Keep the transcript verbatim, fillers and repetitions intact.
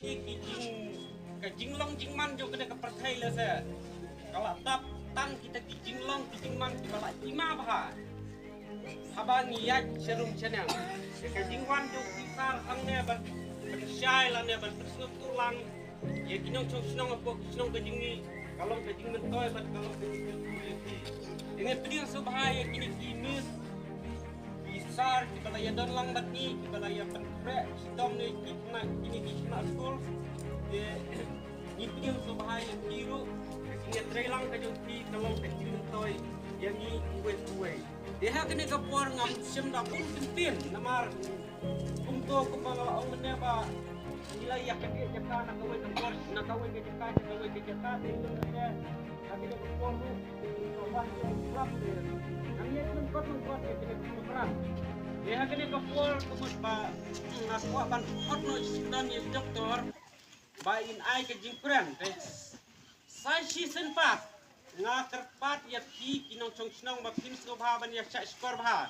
Ki jing, ka jinglong jingman jong kane ka pyrthei lehse ka la dap tang kita ki jinglong ki jingman kiba la hima bha. Haba ngi ïaid sharum shaneng, ka jingwan jong phi sar hangne ban pynshai lane ban pynsngewthuh lang ïa ki nongshong shnong hapoh ki shnong ka jong ngi ka long ka jingmyntoi bad ka long ka jingkyrkhu ïa phi. Te ngi pdiang sngewbha ïa kine ki miss ki sar kiba la ïadon lang bad ngi, kiba la ïa pynpreh shitom ne ki khynnah, kine ki khynnah skul. Te ngi pdiang sngewbha ïa phi ruh, ka jingïatreilang ka jong phi ka long ka jingmyntoi ïa ngi uwei pa uwei. Te ha kane ka por ngam shym da bun kyntien namar kumto kumba nga la ong mynne ba ngi la ïa kadiah jaka na kawei ka por, na kawei ka jaka sha kawei ka jaka, te ngi mynne ha kane ka por ruh ka wan ïa u slap te nang ïa kynkoit kynkoit ïa kane ka program. Te ha kane ka por ka mut ba nga kwah ban khot noh shitom ïa u doktor ba in ai ka jingkren. Te sa shisien pat nga kyrpad ïa phi ki nongshong shnong ba phin sngewbha ban ïa shah shkor bha.